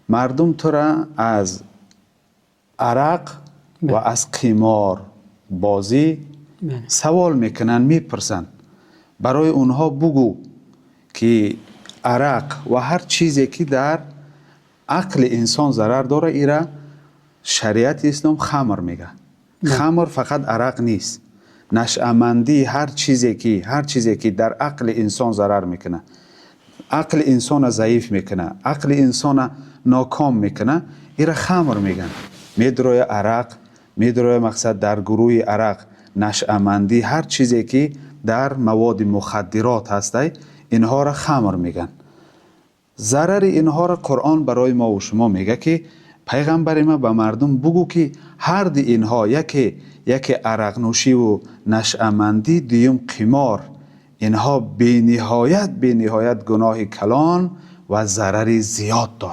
Мардум тура аз арақ ва аз қиморбозӣ савол мекунанд, мепурсанд. Барои онҳо бугӯ, ки арақ ва ҳар чизе ки дар ақли инсон зарар дорад, ира шариати ислом хамр мегӯяд. Хамр фақат арақ нест. Нашъамандӣ, ҳар чизе ки дар ақли инсон зарар мекунад, ақли инсона заиф мекунад, ақли инсона ноком мекунад, ира хамр мегӯянд. Медроя арақ, медроя, мақсад, дар гурӯҳи арақ нашъамандӣ, ҳар чизе ки дар маводи мухаддирот ҳастай, инҳоро хамр мегӯянд. Зарари инҳоро Қуръон барои мову шумо мегӯяд, ки пайғамбари ма, ба мардум бугӯ, ки ҳарди инҳо, яке арақнӯшиву нашъамандӣ, дуюм қимор, инҳо бениҳоят гуноҳи калон ва зарари зиёд доранд.